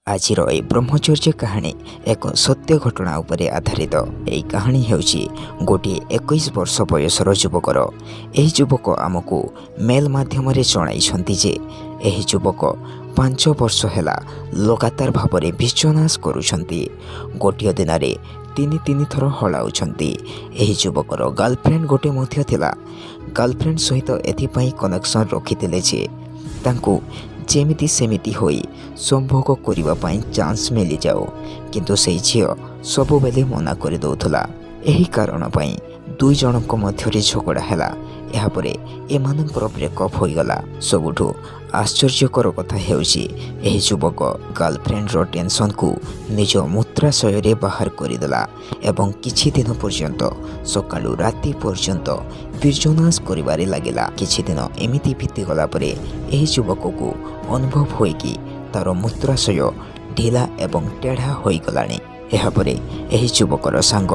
ଆଜିର ଏହି ବ୍ରହ୍ମଚର୍ଯ୍ୟ କାହାଣୀ ଏକ ସତ୍ୟ ଘଟଣା ଉପରେ ଆଧାରିତ। ଏହି କାହାଣୀ ହେଉଛି ଗୋଟିଏ 21 ବର୍ଷ ବୟସର ଯୁବକର। ଏହି ଯୁବକ ଆମକୁ ମେଲ୍ ମାଧ୍ୟମରେ ଜଣାଇଛନ୍ତି ଯେ ଏହି ଯୁବକ 5 ବର୍ଷ ହେଲା ଲଗାତାର ଭାବରେ ବୀର୍ଯ୍ୟନାଶ କରୁଛନ୍ତି। ଗୋଟିଏ ଦିନରେ ତିନି ତିନି ଥର ହଳାଉଛନ୍ତି। ଏହି ଯୁବକର ଗାର୍ଲଫ୍ରେଣ୍ଡ ଗୋଟେ ମଧ୍ୟ ଥିଲା। ଗାର୍ଲଫ୍ରେଣ୍ଡ ସହିତ ଏଥିପାଇଁ କନେକ୍ସନ୍ ରଖିଥିଲେ ଯେ ତାଙ୍କୁ ଯେମିତି ସେମିତି ହୋଇ ସମ୍ଭୋଗ କରିବା ପାଇଁ ଚାନ୍ସ ମିଳିଯାଉ। କିନ୍ତୁ ସେଇ ଝିଅ ସବୁବେଳେ ମନା କରିଦେଉଥିଲା। ଏହି କାରଣ ପାଇଁ ଦୁଇ ଜଣଙ୍କ ମଧ୍ୟରେ ଝଗଡ଼ା ହେଲା। ଏହାପରେ ଏମାନଙ୍କର ବ୍ରେକଅପ୍ ହୋଇଗଲା। ସବୁଠୁ ଆଶ୍ଚର୍ଯ୍ୟକର କଥା ହେଉଛି, ଏହି ଯୁବକ ଗାର୍ଲଫ୍ରେଣ୍ଡର ଟେନସନକୁ ନିଜ ମୂତ୍ରାଶୟରେ ବାହାର କରିଦେଲା ଏବଂ କିଛି ଦିନ ପର୍ଯ୍ୟନ୍ତ ସକାଳୁ ରାତି ପର୍ଯ୍ୟନ୍ତ ବୀର୍ଯ୍ୟନାଶ କରିବାରେ ଲାଗିଲା। କିଛି ଦିନ ଏମିତି ବିତିଗଲା ପରେ ଏହି ଯୁବକକୁ ଅନୁଭବ ହୋଇକି ତାର ମୂତ୍ରାଶୟ ଢିଲା ଏବଂ ଟେଢ଼ା ହୋଇଗଲାଣି। ଏହାପରେ ଏହି ଯୁବକର ସାଙ୍ଗ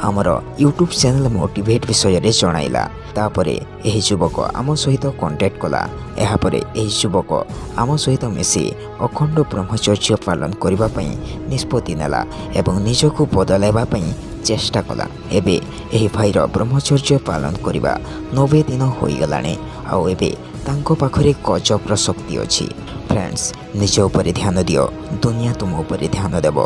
ଆମର ୟୁଟ୍ୟୁବ୍ ଚ୍ୟାନେଲ୍ ମୋଟିଭେଟ୍ ବିଷୟରେ ଜଣାଇଲା। ତାପରେ ଏହି ଯୁବକ ଆମ ସହିତ କଣ୍ଟାକ୍ଟ କଲା। ଏହାପରେ ଏହି ଯୁବକ ଆମ ସହିତ ମିଶି ଅଖଣ୍ଡ ବ୍ରହ୍ମଚର୍ଯ୍ୟ ପାଳନ କରିବା ପାଇଁ ନିଷ୍ପତ୍ତି ନେଲା ଏବଂ ନିଜକୁ ବଦଳାଇବା ପାଇଁ ଚେଷ୍ଟା କଲା। ଏବେ ଏହି ଭାଇର ବ୍ରହ୍ମଚର୍ଯ୍ୟ ପାଳନ କରିବା 90 ଦିନ ହୋଇଗଲାଣି ଆଉ ଏବେ ତାଙ୍କ ପାଖରେ ଗଜବର ଶକ୍ତି ଅଛି। ଫ୍ରେଣ୍ଡସ୍, ନିଜ ଉପରେ ଧ୍ୟାନ ଦିଅ, ଦୁନିଆ ତୁମ ଉପରେ ଧ୍ୟାନ ଦେବ।